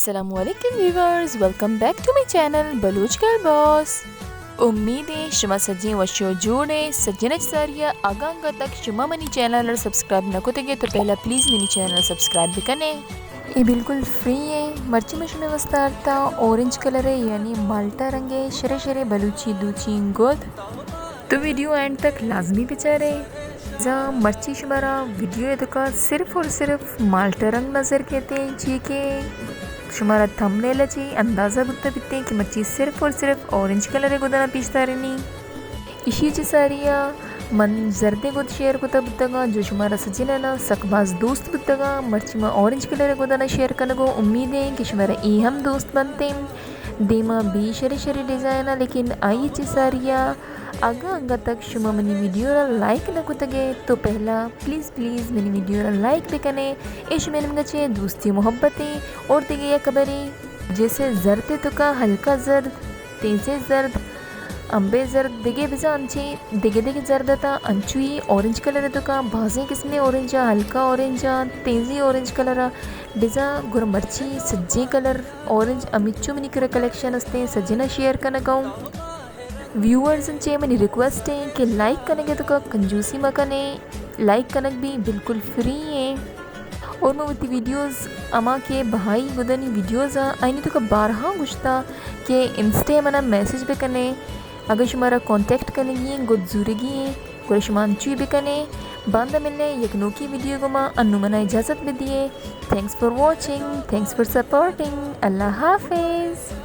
السلام علیکم viewers, welcome back to my channel Baloch girl boss. امید ایں شما سجیں وش و جوڑ ایں۔ سجن، اچ ساریا اگاں انگا تک شما منی چینل ءَ سبسکرائب نہ کتگے تو پہلا پلیز منی چینل ءَ سبسکرائب بکنے۔ اے بالکل فری ایں۔ مرچی من شمے واسطہ آرتا اورنج کلر ایں، یعنی مالٹا رنگ ایں، شرے شرے بلوچی دوچی گد۔ تو ویڈیو اینڈ تک لازمی بچارے۔ زاں مرچی شمارا ویڈیو ءِ توکا صرف اور صرف مالٹا رنگ نظر کیتے، چی کہ شمارا تھمبنیل ءَ چی اندازہ بوتا بیتے کہ مرچی صرف اور صرف اورنج کلر ءِ گدانا پیش دارینی۔ ایشی چہ ساریا من زردیں گد شیئر کتا بوتگاں جو شمارا سجنانا سک باز دوست بوتگاں۔ مرچی من اورنج کلر ءِ گدانا شیئر کنگو، امید ایں کہ شمارا اے ہم دوست بنتیں۔ دیما بی شرے شرے ڈیزائن ءَ، لیکن آئی چہ ساریا اگاں انگا تک شما منی ویڈیو را لائک نہ کتگے تو پہلا پلیز پلیز منی ویڈیو را لائک بکنے۔ اے شمے نیمگا چہ دوستی و محبت ایں۔ اور دگہ یک خبرے، جیسے زرد ءِ توکا ہلکا زرد، تیزیں زرد، امبے زرد، دگہ بزاں انچیں دگہ دگہ زرد اتاں، انچوئی اورنج کلر ءِ توکا بازیں قسمیں اورنج ءَ، ہلکا اورنج ءَ، تیزیں اورنج کلر ءَ، بزاں گڑا مرچی سجیں کلر اورنج ہمیچو منی کرا کلیکشن استیں، سجنا شیئر کنگا اوں۔ ویورز، انچیں منی ریکویسٹ ایں کہ لائک کنگ ءِ توکا کنجوسی مکنے، لائک کنگ بھی بالکل فری ایں۔ اور من وتی ویڈیوز ہما کہ بہائی گدانی ویڈیوز آں، آئینی توکا بارہا گوشتا کہ انسٹا ءَ منا میسج بکنے، اگاں شمارا کانٹیکٹ کنگی ایں، گد زورگی ایں، گڑا شما انچوئی بکنے۔ باندا ملنے یک نوکی ویڈیو گوما، انو منا اجازت بدیے۔ Thanks for watching, thanks for supporting. اللہ حافظ۔